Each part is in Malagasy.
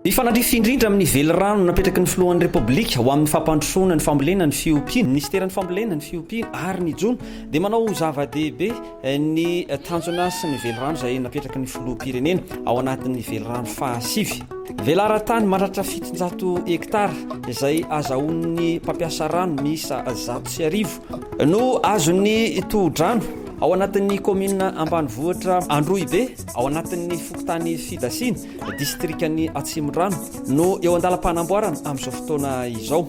Mifanandrify indrindra amin'ny velirano napetraky ny filohan'ny Repoblika ho amin'ny fampandrosoana ny fambolena, ny fiompiana, ny minisiteran'ny fambolena, ny fiompiana ary ny jono dia manao ho zava-dehibe ny tanjona sy ny velirano izay napetraky ny filoham-pirenena ao anatin'ny velirano fahasivy. Velaran-tany mahatratra 700 hektara izay azahoan'ny mpampiasa rano miisa 1100 no azon'ny tohodrano ao anatin'ny kaominina ambanivohitra Androhibe ao anatin'ny fokontany Fidasiana Distrikan'i Atsimondrano no eo an-dalam-panamboarana amin'izao fotoana izao.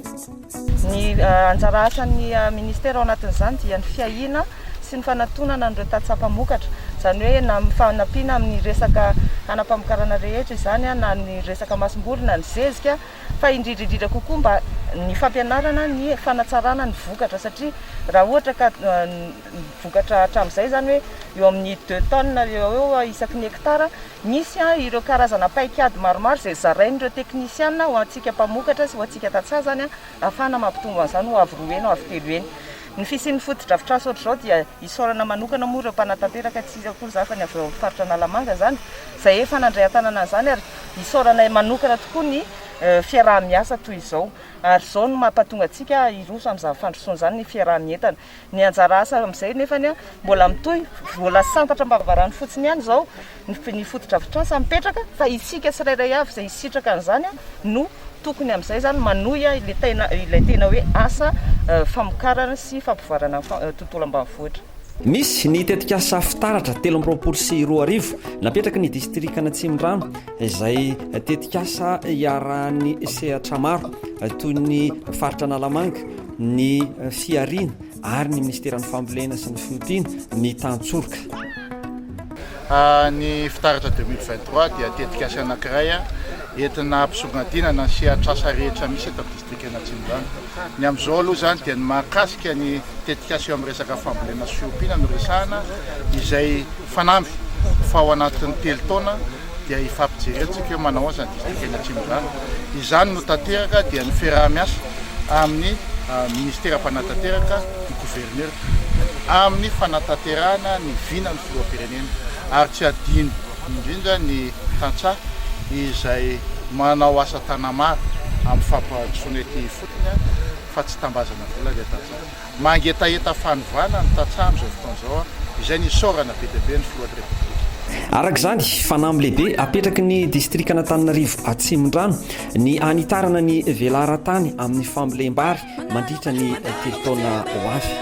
Ny anjara asan'ny Ministera ao anatin'izany dia ny fiahiana sy ny fanatonana an'ireo tantsaha mpamokatra, izany hoe na amin'ny fanampiana amin'ny resaka hanam-pamokarana rehetra izany na ny resaka masomboly na ny zezika fa indrindra indrindra kokoa mba ny fampianarana ny fanatsarana ny vokatra satria raha ohatra ka ny vokatra hatramin'izay izany hoe eo amin'ny deux tonnes eo ho eo isaky ny hectare Misy ireo karazana paikady maromaro izay zarain'ireo teknisiana ho antsika mpamokatra sy ho antsika tantsaha izany ahafahana mampitombo an'izany ho avo roa heny ho avo telo heny. Ny fisian'ny fotodrafitrasa ohatr'izao dia isaorana manokana moa ireo mpanatanteraka tsy iza akory izany fa ny avy ao amin'ny faritra Analamanga izany izay efa nandray an-tanana an'izany ary isaoranay manokana tokoa ny fiaraha-miasa toy izao ary izao no mampatonga antsika hiroso amin'izany fandrosoana izany ny fiaraha-mientana. Ny anjara asa amin'izay nefany mbola mitohy, mbola santatra am-bavarano fotsiny ihany izao ny fotodrafitrasa mipetraka fa isika tsirairay avy izay hisitraka an'izany no tokony amin'izay izany manohy ilay tena ilay tena hoe asa famokarana sy fampivoarana ny tontolo ambanivohitra. Misy ny tetikasa fitaratra 2023 napetraky ny distrikan'Atsimondrano izay tetikasa iarahan'ny sehatra maro toy ny faritra Analamanga, ny fihariana ary ny minisiteran'ny fambolena sy ny fiompiana ny tantsoroka. Ny Fitaratra 2023 dia tetikasa anankiray entina hampisongadinana ny sehatr'asa rehetra misy eto amin'ny distrikan'Atsimondrano. Ny amin'izao aloha izany dia ny mahakasika ny tetikasa eo amin'ny resaka fambolena sy fiompiana no resahana, izay fanamby fa ao anatin'ny telo taona dia hifampijerentsika hoe manao ahoana izany distrikan'Atsimondrano. Izany no tanteraka dia ny fiaraha-miasa amin'ny Minisitera mpanatanteraka ny Governora amin'ny fanatanterahana ny vinan'ny Filoham-pirenena ary tsy adino indrindra ny tantsaha izay manao asa tanamaro amin'ny fampandrosoana ety ifotony fa tsy tambazana vola ilay tantsaha. Mangetaheta fanovana ny tantsaha amin'izao fotoana izao, izay no isaorana be dia be ny Filohan'ny Repoblika. Araka izany, fanamby lehibe apetraky ny distrikan'Antananarivo Atsimondrano ny hanitarana ny velaran-tany amin'ny fambolem-bary mandritra ny telo taona ho avy.